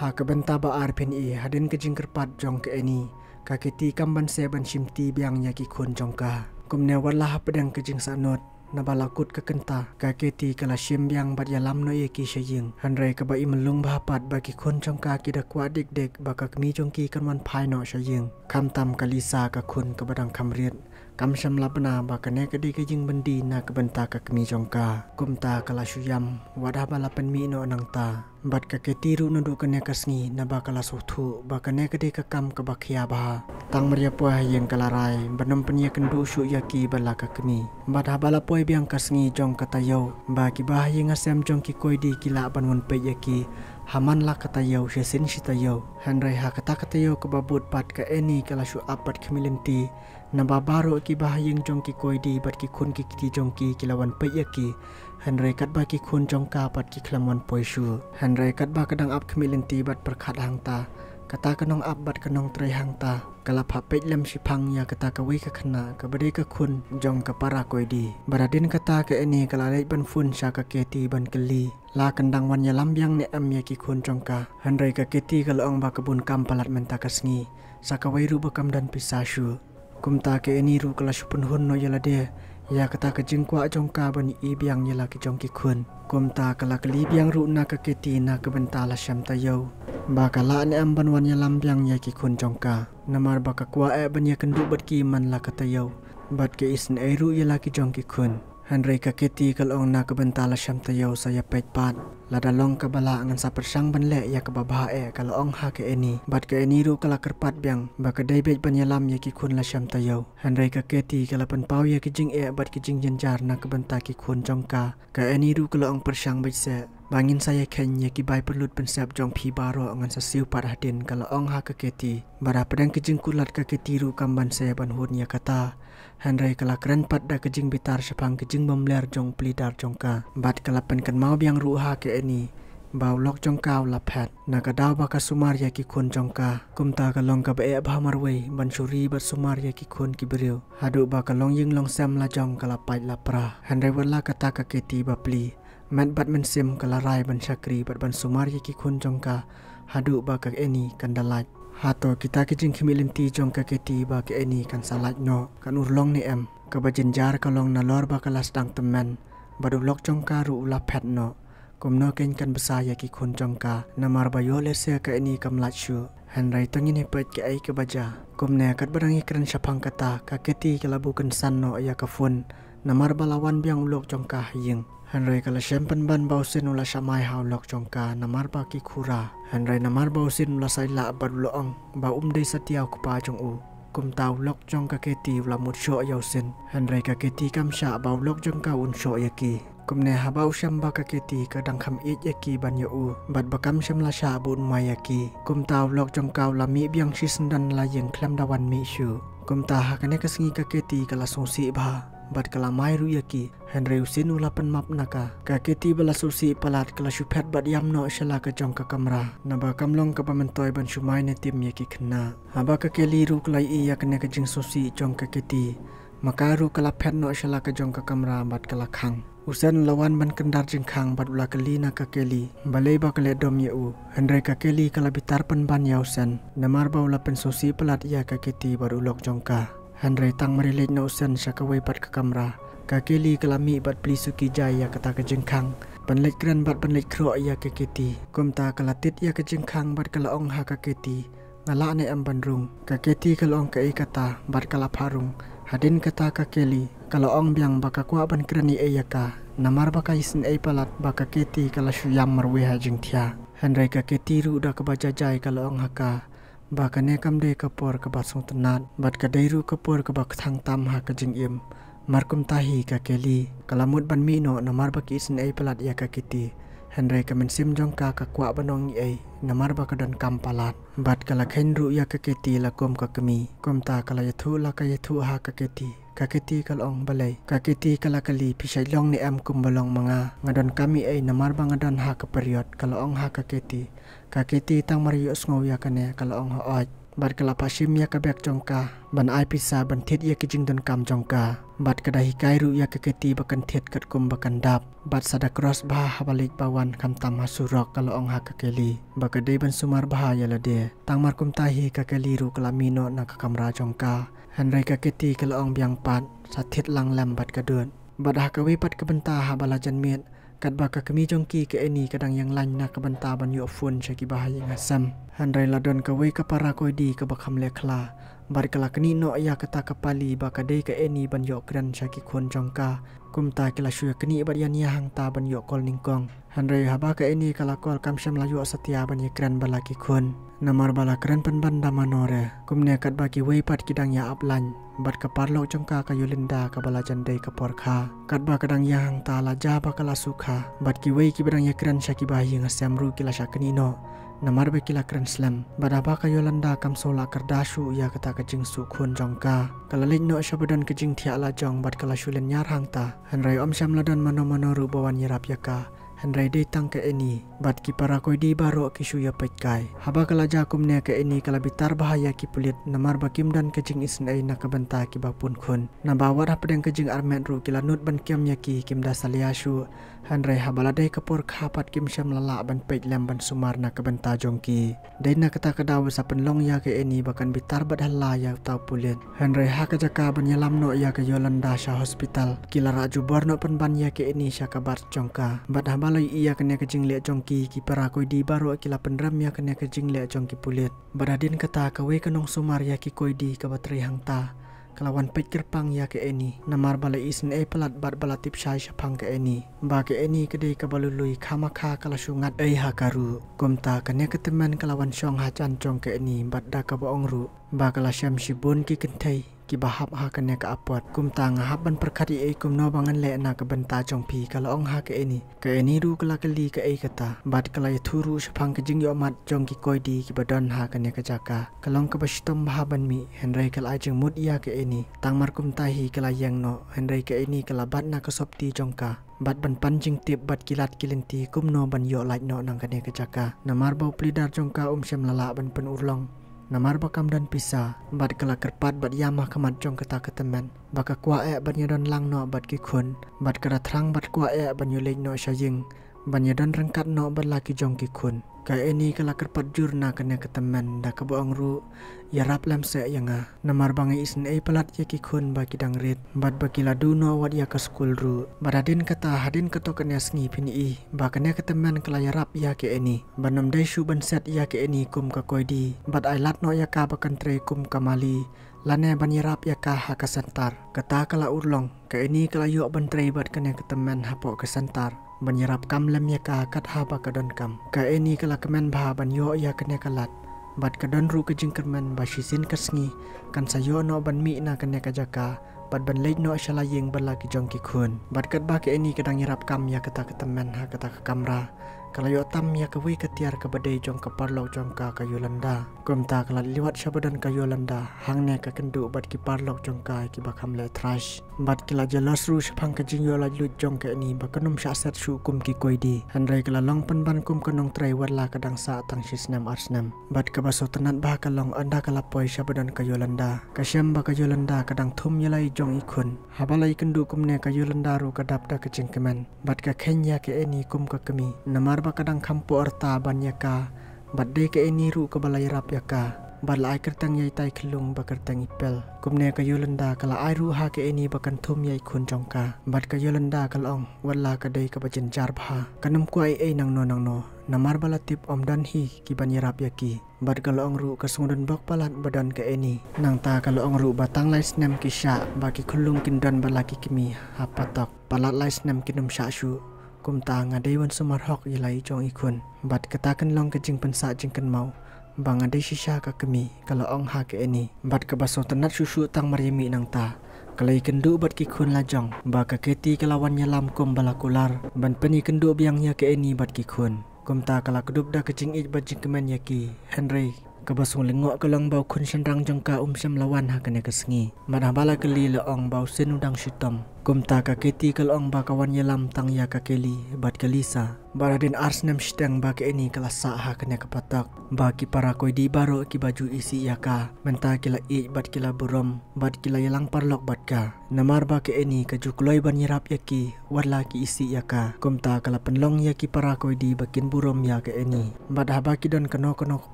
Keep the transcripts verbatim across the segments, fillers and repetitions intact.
Ha ka bynta ba ar phin i, hadien ka jingkyrpad jong ka Annie, ka Katie kam banse ban shim ti biang ïa ki khun jong ka. Kumne wat la hapdeng ka jingsahnud, naba la kut ka kynta, ka Katie ka la shim biang bad ïalam noh ïa ki sha ïing. Hynrei kaba i myllung bha pat ba ki khun jong ka ki da kwah dik dik ba ka kmie jong ki kan wan phai noh sha ïing. Khamtam ka Lisa ka khun kaba dang kham rit, kam shym la bna ba kane ka dei ka jingbyndi na ka bynta ka kmie jong ka. Kumta ka la shu ïam, wat haba la pynmih noh nangta. Bad ka Katie ruh naduh kane ka sngi naba ka la sngewthuh ba kane ka dei ka kam kaba khia bha. Tang mar ïa poi ha ïing ka la rai ban ym pynïakynduh shuh ïa ki bad la ka kmie. Bad haba la poi biang ka sngi jong ka taïew, ba ki bahaïing hasem jong ki koidi ki lah ban wan peit ïa ki ha man la ka taïew, shisien shi taïew. Hynrei ha kata ka taïew kaba bud pat, ka Annie ka la shu ap bad khmih lynti, naba baroh ki bahaïing jong ki koidi bad ki khun ki kti jong ki ki la wan peit ïa ki. Hynrei katba ki khun jong ka pat ki khlem wan poi shuh. Hynrei katba ka dang ap khmih lynti bad pyrkhat hangta, kata ka nongap bad ka nongtrei hangta ka la phah peit lem shiphang ïa kata kawei ka khynnah kaba dei ka khun jong ka para koidi. Bad hadien kata ka Annie ka la leit ban phone sha ka Katie ban kylli la kan dang wan ïalam biang ne em ïa ki khun jong ka. Hynrei ka Katie ka la ong ba ka bun kam palat mynta ka sngi, sa kawei ruh ba kam don pisa shuh. Kumta ka Annie ruh ka la shu pynhun noh ïa lade ïa kata ka jingkwah jong ka ban ïohi biang ïa la ki jong ki khun. Kumta ka la kylli biang ruh na ka Katie na ka bynta la shem taïew, ba ka lah ne em ban wan ïalam biang ïa ki khun jong ka, namar ba ka kwah eh ban ïakynduh bad ki man la ka taïew, bad ka isynei ruh ïa la ki jong ki khun. Hynrei ka Katie ka la ong na ka bynta la shem taïew sa ïa peit pat, lada long kaba lah ngan sa pyrshang ban leh ïa kaba bha eh, ka la ong ha ka Annie. Bad ka Annie ruh ka la kyrpad biang ba ka dei beit ban ïalam ïa ki khun la shem taïew. Hynrei ka Katie ka la pynpaw ïa ki jingeh bad ki jingjynjar na ka bynta ki khun jong ka. Ka Annie ruh ka la ong pyrshang beit seh ba ngin sa ïakheiñ ïa ki bai pynlut pynsep jong phi baroh, ngan sa siew pat hadien, ka la ong ha ka Katie. Bad hapdeng ki jingkulat ka Katie ruh kam banse ban hun ïa kata. Hynrei ka la kren pat da ka jingbitar shaphang ka jingbymler jong u plie dar jong ka. Bad ka la pynkynmaw biang ruh ha ka Annie ba u lok jong ka u la phet, na ka daw ba ka sumar ïa ki khun jong ka. Kumta ka long kaba eh bha marwei ban shu ri bad sumar ïa ki khun ki briew, haduh ba ka longïing longsem la jong ka la pait la pra. Hynrei wat la kata, ka Katie bapli, met bad mynsiem ka la rai ban shakri bad ban sumar ïa ki khun jong ka, haduh ba ka Annie kan da lait. Hato kita ki jingkhmih lynti jong ka Katie ba ka Annie kan sa lait noh kan urlong ne em? Kaba jynjar ka long nalor ba ka la sdang tymmen bad u lok jong ka ruh u la phet noh, kumno keiñ kan bsa ïa ki khun jong ka, namar ba ïoh lehse ka Annie kam lait shuh? Hynrei to ngin ïa peit kaei kaba jia. Kumne katba dang ïakren shaphang kata, ka Katie ka la buh kynsan noh ïa ka phone, namar ba la wan biang u lok jong ka ha ïing. Hynrei ka la shem pynban ba u Sin u la shamai ha u lok jong ka namar ba ki khura. Hynrei namar ba u Sin u la sailah bad u la ong ba um dei satia u kpa jong u, kumta u lok jong ka Katie u la mut shoh ïa u Sin. Hynrei ka Katie kam shah ba u lok jong ka un shoh ïa ki. Kumne haba u shem ba ka Katie ka dang kham ïeit ïa ki ban ïa u, bad ba kam shym la shah ba un mai ïa ki, kumta u lok jong ka u la mih biang shisyndon la ïing khlem da wan mih shuh. Kumta ha kane ka sngi ka Katie ka la sngewsih bha bad ka la mai ruh ïa ki. Hynrei u Sin u la pynmap na ka. Ka Katie ba la sngewsih palat ka la shu phet bad ïam noh sha la ka jong ka kamra, naba kam long kaba myntoi ban shu mai ne tim ïa ki khynnah. Haba ka Kelly ruh ka la ïohi ïa kane ka jingsngewsih jong ka Katie, ma ka ruh ka la phet noh sha la ka jong ka kamra bad ka la khang. U Sin u la wan ban kyndar jingkhang bad u la kylli na ka Kelly balei ba ka leh dom ïa u. Hynrei ka Kelly ka la bitar pynban ïa u Sin namar ba u la pynsngewsih palat ïa ka Katie bad u lok jong ka. Hynrei tang mar ïaleit noh u Sin sha kawei pat ka kamra, ka Kelly ka la mih bad plie suki jai ïa kata ka jingkhang ban leit kren bad ban leit khroh ïa ka Katie. Kumta ka la tied ïa ka jingkhang bad ka la ong ha ka Katie, nga lah ne em ban rung? Ka Katie ka la ong kaei kata bad ka la phah rung. Hadien kata ka Kelly ka la ong biang ba ka kwah ban kren ei ei ïa ka, namar ba ka isynei palat ba ka Katie ka la shu ïam marwei ha jingthiah. Hynrei ka Katie ruh da kaba jai jai ka la ong ha ka ba kane kam dei ka por kaba sngewtynnat bad ka dei ruh ka por kaba kthang tam ha ka jingim. Mar kumta hi ka Kelly ka la mut ban mih noh namar ba ka isynei palat ïa ka Katie. Hynrei ka mynsiem jong ka ka kwah ban ong ei ei namar ba ka donkam palat. Bad ka la kheiñ ruh ïa ka Katie la kum ka kmie. Kumta ka la ïathuh la ka ïathuh ha ka Katie. Ka Katie ka la ong balei? Ka Katie ka la kylli, phi shait long ne em kumba long ma nga? Nga donkam ei ei namar ba nga don ha ka period, ka la ong ha ka Katie. Ka Katie tang mar ïohsngew ïa kane ka la ong, hooid, Bad ka la phah shim ïa ka bag jong ka ban ai pisa ban thied ïa ki jingdonkam jong ka. Bad ka da hikai ruh ïa ka Katie ba kan thied katkum ba kan dap. Bad sa da cross bha haba leit ba wan khamtam ha surok ka la ong ha ka Kelly ba ka dei ban sumar bha ïa lade. Tang mar kumta hi ka Kelly ruh ka la mih noh na ka kamra jong ka. Hynrei ka Katie ka la ong biang pat, sa thied lang lem bad ka dud. Bad ha kawei pat ka bynta haba la jan miet, katba ka kmie jong ki ka Annie ka dang ïeng lain na ka bynta ban ïoh phone sha ki bahaïing hasem. Hynrei la don kawei ka para koidi kaba kham leh khla. Bad ka la knieh noh ïa kata ka pali ba ka dei ka Annie ban ïoh kren sha ki khun jong ka. Kumta ki la shu ïa knieh bad ïania hangta ban ïoh call nyngkong. Hynrei haba ka Annie ka la call kam shym la ïoh satia ban ïa kren bad la ki khun. Namar ba la kren pynban da mano re. Kumne katba kiwei pat ki dang ïa ap lain. Bad ka paralok jong ka ka Yolanda kaba la jan dei ka por kha. Katba ka dang ïa hangta la jia ba ka la sukha. Bad kiwei kiba dang ïa kren sha ki bahaïing hasem ruh ki la shah knieh noh. Namar ba ki la kren slem. Bad haba ka Yolanda kam shu la kyrda shuh ïa kata ka jingsuk khun jong ka. Ka la leit noh sha ba don ka jingthiah la jong bad ka la shu lynñiar hangta. Hynrei ym shym la don mano mano ruh ba wan ïarap ïa ka. Hynrei dei tang ka Annie. Bad ki para koidi baroh ki shu ïa peit kai. Haba ka la jia kumne ka Annie ka la bitar bha ïa ki pulit namar ba kim don ka jingisynei na ka bynta kiba pun khun. Naba wat hapdeng ka jingarmet ruh ki la nud ban kem ïa ki kim da salia shuh. Hynrei haba la dei ka por kha pat kim shym la lah ban peit lem ban sumar na ka bynta jong ki. Dei na kata ka daw sa pynlong ïa ka Annie ba kan bitar bad halla ïa uta u pulit. Hynrei ha ka jaka ban ïalam noh ïa ka Yolanda sha hospital. Ki la rah jubor noh pynban ïa ka Annie sha ka bus jong ka. Bad haba la ïohi ïa kane ka jingleh jong ki, ki para koidi baroh ki la pynrem ïa kane ka jingleh jong ki pulit. Bad hadien kata kawei ka nongsumar ïa ki koidi kaba trei hangta. Ka la wan peit kyrpang ïa ka Annie. Namar ba la isynei palat bad ba la tip shai shaphang ka Annie. Ba ka Annie ka dei kaba lui lui khamkha ka la shu ngat ei ha ka ruh. Kumta kane ka tymmen ka la wan shong hajan jong ka Annie bad da kaba ong ruh. Ba ka la shem shibun ki kynthei. Kiba hap ha kane ka apot. Kumta nga hap ban pyrkhat ei ei kumno ba ngan leh na ka bynta jong phi ka la ong ha ka Annie. Ka Annie ruh ka la kylli kaei kata. Bad ka la ïathuh ruh shaphang ka jingïohmat jong ki koidi kiba don ha kane ka jaka. Ka long kaba shitom bha ban mih, hynrei ka la ai jingmut ïa ka Annie. Tang mar kumta hi ka la ïeng noh, hynrei ka Annie ka la bat na ka sopti jong ka. Bad ban pan jingtip bad ki lad ki lynti kumno ban ïoh lait noh na kane ka jaka. Namar ba u plie dar jong ka um shym la lah ban pynurlong. Namar ba kam don pisa, bad ka la kyrpad bad ïam ha khmat jong kata ka tymmen. Ba ka kwah eh ban ïadon lang noh bad ki khun, bad ka da thrang bad kwah eh ban ïoh leit noh sha ïing. Ban ïadon ryngkat noh bad la ki jong ki khun. Ka Annie ka la kyrpad jur na kane ka tymmen da kaba ong ruh, ïarap lem seh ïa nga. Namar ba nga isynei palat ïa ki khun ba ki dang rit. Bad ba ki la duh noh wat ïa ka skul ruh. Bad hadien kata hadien kato kane sngi phin ïohi. Ba kane ka tymmen ka la ïarap ïa ka Annie. Ban ym dei shuh ban set ïa ka Annie kum ka koidi. Bad ai lad noh ïa ka ba kan trei kum ka mali. Lane ban ïarap ïa ka ha ka center. Kata ka la urlong. Ka Annie ka la ïoh ban trei bad kane ka tymmen hapoh ka center. Ban ïarap kam lem ïa ka kat haba ka donkam. Ka Annie ka la kmen bha ban ïoh ïa kane ka lad. Bad ka don ruh ka jingkyrmen ba shisien ka sngi. Kan sa ïoh noh ban mih na kane ka jaka. Bad ban leit noh sha la ïing bad la ki jong ki khun. Bad katba ka Annie ka dang ïarap kam ïa kata ka tymmen ha kata ka kamra. Ka la ïoh tam ïa kawei ka tiar kaba dei jong ka paralok jong ka ka Yolanda. Kumta ka la liwat sha ba don ka Yolanda. Hangne ka kynduh bad ki paralok jong ka kiba kham leh thrash. Bad ki la jealous ruh shaphang ka jingïoh laitluid jong ka Annie ba kan ym shah set shuh kum ki koidi. Hynrei ka la long pynban kum ka nongtrei wat la ka dang sah tang shi snem ar snem. Bad kaba sngewtynnat bha ka long ynda ka la poi sha ba don ka Yolanda. Ka shem ba ka Yolanda ka dang thum ïa la i jong i khun. Haba la ïakynduh kumne ka Yolanda ruh ka dap da ka jingkmen. Bad ka kheiñ ïa ka Annie kum ka kmie. Namar ba ka dang kham pyrta ban ïa ka. Bad dei ka Annie ruh kaba la ïarap ïa ka. Bad la ai kyrteng ïa itai khyllung ba kyrteng i Pel. Kumne ka Yolanda ka la ai ruh ha ka Annie ba kan thum ïa i khun jong ka. Bad ka Yolanda ka la ong, wat la ka dei kaba jynjar bha. Kan ym kwah ei ei nangno nangno. Namar ba la tip ym don hi ki ban ïarap ïa ki. Bad ka la ong ruh ka sngewdon bok palat ba don ka Annie. Nangta ka la ong ruh ba tang lai snem ki shah ba ki khyllung kin don bad la ki kmie ha patok. Palat lai snem kin ym shah shuh. Kumta nga dei ban sumar hok ïa la i jong i khun. Bad kata kan long ka jingpynsah jingkynmaw. Ba nga dei shisha ka kmie ka la ong ha ka Annie. Bad kaba sngewtynnat shuh shuh tang mar ïa mih nangta. Ka la ïakynduh bad ki khun la jong. Ba ka Katie ka la wan ïalam kum ba la kular. Ban pynïakynduh biang ïa ka Annie bad ki khun. Kumta ka la kdup da ka jingïeit bad jingkmen ïa ki. Hynrei kaba sngewlyngngoh ka long ba u khun shynrang jong ka um shym la wan ha kane ka sngi. Bad haba la kylli la ong ba u sien u dang shitom. Kumta ka Katie ka la ong ba ka wan ïalam tang ïa ka Kelly bad ka Lisa. Bad hadien ar snem shiteng ba ka Annie ka la sah ha kane ka patok, ba ki para koidi baroh kiba ju isih ïa ka mynta ki la ïeit bad ki la burom bad ki la ïalang paralok bad ka. Namar ba ka Annie ka ju kloi ban ïarap ïa ki wat la ki isih ïa ka. Kumta ka la pynlong ïa ki para koidi ba kin burom ïa ka Annie. Bad haba ki don kano kano ka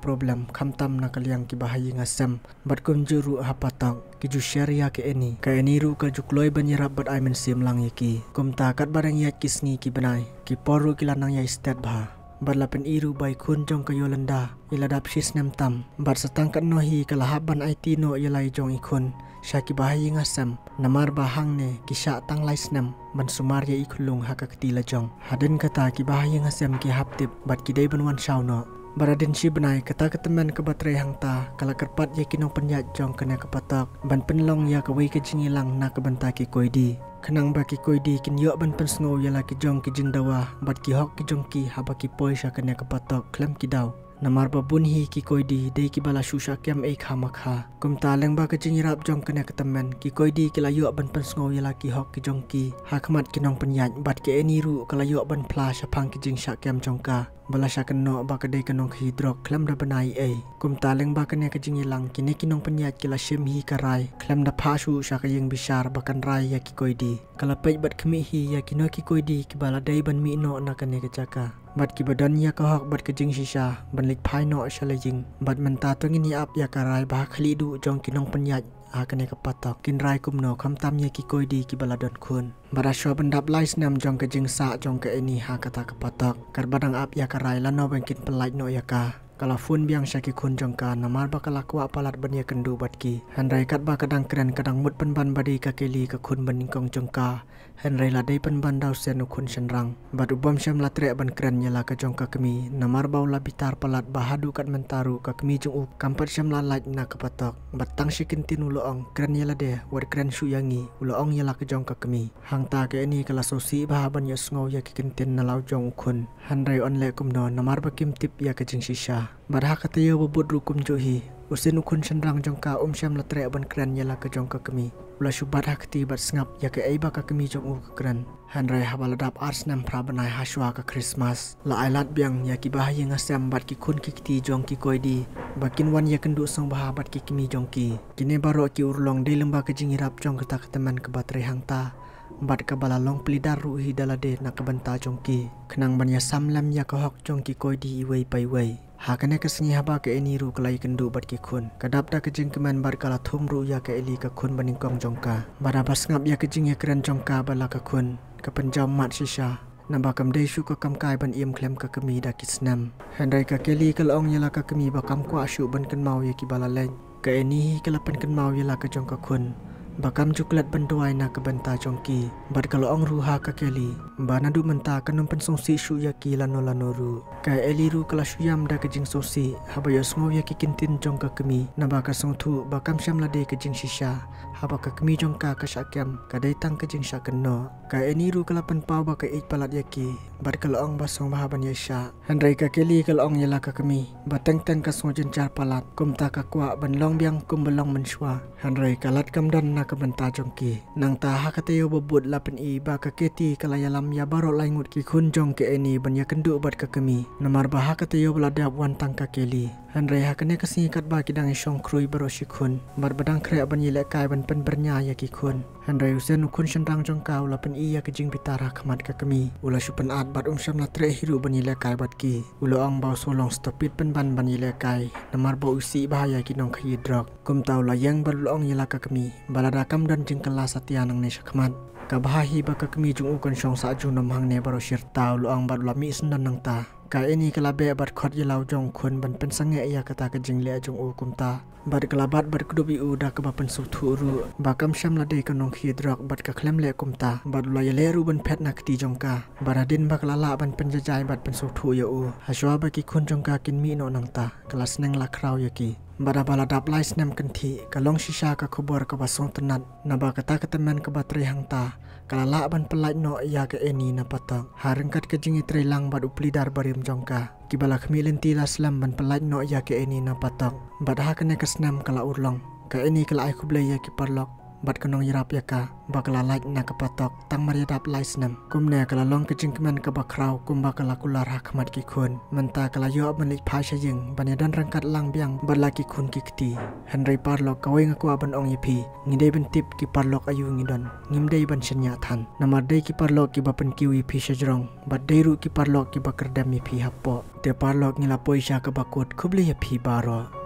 problem, khamtam na ka liang ki bahaïing hasem bad kumjuh ruh ha patok, ki ju share ïa ka Annie. Ka Annie ruh ka ju kloi ban ïarap bad ai mynsiem lang ïa ki. Kumta katba dang ïaid ki sngi ki bnai, ki por ruh ki la nang ïai stet bha. Bad la pyni ruh ba i khun jong ka Yolanda i la dap shi snem tam. Bad sa tang katno hi ka la hap ban aiti noh ïa la i jong i khun sha ki bahaïing hasem. Namar ba hangne ki shah tang lai snem ban sumar ïa i khunlung ha ka kti la jong. Hadien kata ki bahaïing hasem ki hap tip bad ki dei ban wan shaw noh. Bad hadien shi bnai, kata ka tymmen kaba trei hangta ka la kyrpad ïa ki nongpynïaid jong kane ka patok ban pynlong ïa kawei ka jingïalang na ka bynta ki koidi, khnang ba ki koidi kin ïoh ban pynsngew ïa la ki jong ki jingdawa bad ki hok ki jong ki haba ki poi sha kane ka patok khlem ki daw. Namar ba bun hi ki koidi dei kiba la shu shah kem ei kha ma kha. Kumta lyngba ka jingïarap jong kane ka tymmen, ki koidi ki la ïoh ban pynsngew ïa la ki hok ki jong ki ha khmat ki nongpynïaid, bad ka Annie ruh ka la ïoh ban phla shaphang ki jingshah kem jong ka ba la shah kynnoh ba ka dei ka nongkhaïi drok khlem da bna ei ei. Kumta lyngba kane ka jingïalang, kine ki nongpynïaid ki la shim hi ka rai khlem da phah shuh sha ka ïing bishar ba kan rai ïa ki koidi. Ka la peit bad khmih hi ïa kino ki koidi kiba la dei ban mih noh na kane ka jaka bad kiba don ïa ka hok bad ka jingshisha ban leit phai noh sha la ïing. Bad mynta to ngin ïa ap ïa ka rai ba ha khlieh duh jong ki nongpynïaid ha kane ka patok kin rai kumno, khamtam ïa ki koidi kiba la don khun. Bad ha shuwa ban dap lai snem jong ka jingsah jong ka Annie ha kata ka patok, katba dang ap ïa ka rai lano ban kin pyllait noh ïa ka, ka la phone biang sha ki khun jong ka namar ba ka la kwah palat ban ïakynduh bad ki. Hynrei katba ka dang kren, ka dang mut pynban ba dei ka Kelly ka khun banyngkong jong ka. Hynrei la dei pynban da u Sen u khun shynrang. Bad u bym shym la treh ban kren ïa la ka jong ka kmie namar ba u la bitar palat ba haduh kat mynta ruh ka kmie jong u kam pat shym la lait na ka patok. Bad tang shi kyntien u la ong, "Kren ïa lade, wat kren shuh ïa ngi," u la ong ïa la ka jong ka kmie. Hangta ka Annie ka la sngewsih bha ban ïohsngew ïa ki kyntien na la u jong u khun. Hynrei yn leh kumno namar ba kim tip ïa ka jingshisha. Bad ha ka taïew ba bud ruh kumjuh hi, u Sen u khun shynrang jong ka um shym la treh ban kren ïa la ka jong ka kmie. U la shu bat ha kti bad sngap ïa kaei ba ka kmie jong u ka kren. Hynrei haba la dap ar snem phra bnai ha shuwa ka Christmas, la ai lad biang ïa ki bahaïing hasem bad ki khun ki kti jong ki koidi ba kin wan ïakynduh sngewbha bad ki kmie jong ki. Kine baroh ki urlong dei lyngba ka jingïarap jong kata ka tymmen kaba trei hangta bad kaba la long plie dar ruh hi da lade na ka bynta jong ki, khnang ban ïasam lem ïa ka hok jong ki koidi iwei pa iwei. Ha kane ka sngi haba ka Annie ruh ka la ïakynduh bad ki khun, ka dap da ka jingkmen bad ka la thum ruh ïa ka Ellie ka khun banyngkong jong ka. Bad haba sngap ïa ka jingïakren jong ka bad la ka khun, ka pynjaw mat shisha. Naba kam dei shuh ka kam kai ban im khlem ka kmie da ki snem. Hynrei ka Kelly ka la ong ïa la ka kmie ba kam kwah shuh ban kynmaw ïa kiba la leit. Ka Annie hi ka la pynkynmaw ïa la ka jong ka khun ba kam ju klet ban duwai na ka bynta jong ki. Bad ka la ong ruh ha ka Kelly ba naduh mynta kan ym pynsngewsih shuh ïa ki lano lano ruh. Ka Ellie ruh ka la shu ïam da ka jingsngewsih haba ïohsngew ïa ki kyntien jong ka kmie, naba ka sngewthuh ba kam shym la dei ka jingshisha haba ka kmie jong ka ka shah kem, ka dei tang ka jingshah kynnoh. Ka Annie ruh ka la pynpaw ba ka ïeit palat ïa ki bad ka la ong ba sngewbha ban ïaishah. Hynrei ka Kelly ka la ong ïa la ka kmie ba teng teng ka sngewjynjar palat, kumta ka kwah ban long biang kumba long mynshuwa. Hynrei ka lad kam don na ka bynta jong ki. Nangta ha ka taïew ba bud la pyni ba ka Katie ka la ïalam ïa baroh lai ngut ki khun jong ka Annie ban ïakynduh bad ka kmie. Namar ba ha ka taïew ba la dep wan tang ka Kelly. Hynrei ha kane ka sngi katba ki dang ïashong khrui baroh shi khun bad ba dang khreh ban ïalehkai ban pynbyrngia ïa ki khun, hynrei u Sen u khun shynrang jong ka u la pyni ïa ka jingbitar ha khmat ka kmie. U la shu pynat bad um shym la treh hi ruh ban ïalehkai bad ki. U la ong ba u shu long stupid pynban ban ïalehkai namar ba u isih bha ïa ki nongkhaïi drok. Kumta u la ïeng bad u la ong ïa la ka kmie ba lada kam don jingkylla satia nangne shakhmat, ka bha hi ba ka kmie jong u kan shong sah junom hangne baroh shi rta, u la ong bad u la mih syndon nangta. Ka Annie ka la beh bad khot ïa la u jong u khun ban pynsangeh ïa kata ka jingleh jong u kumta. Bad ka la bat bad kdup ïa u da kaba pynsngewthuh ruh ba kam shym la dei ka nongkhaïi drok bad ka khlem leh kumta. Bad u la ïaleh ruh ban phet na kti jong ka. Bad hadien ba ka la lah ban pynjaijai bad pynsngewthuh ïa u, ha shuwa ba ki khun jong ka kin mih noh nangta, ka la sneng la khraw ïa ki. Bad haba la dap lai snem kynthih, ka long shisha ka khubor kaba sngewtynnat, naba kata ka tymmen kaba trei hangta ka la lah ban pyllait noh ïa ka Annie na patok ha ryngkat ka jingïatreilang bad u plie dar barim jong ka. Kiba la khmih lynti la slem ban pyllait noh ïa ka Annie na patok. Bad ha kane ka snem ka la urlong. Ka Annie ka la ai khublei ïa ki paralok bad ka nongïarap ïa ka ba ka la lait na ka patok tang mar ïadap lai snem. Kumne ka la long ka jingkmen kaba khraw kumba ka la kular ha khmat ki khun. Mynta ka la ïoh ban leit phai sha ïing ban ïadon ryngkat lang biang bad la ki khun ki kti. Hynrei parlok, kawei nga kwah ban ong ïa phi, ngi dei ban tip ki parlok aïu ngi don. Ngim dei ban shaniah than, namar dei ki parlok kiba pynkiew ïa phi sha jrong bad dei ruh ki parlok kiba kyrdem ïa phi hapoh. Te parlok, ngi la poi sha kaba kut, khublei ïa phi baroh.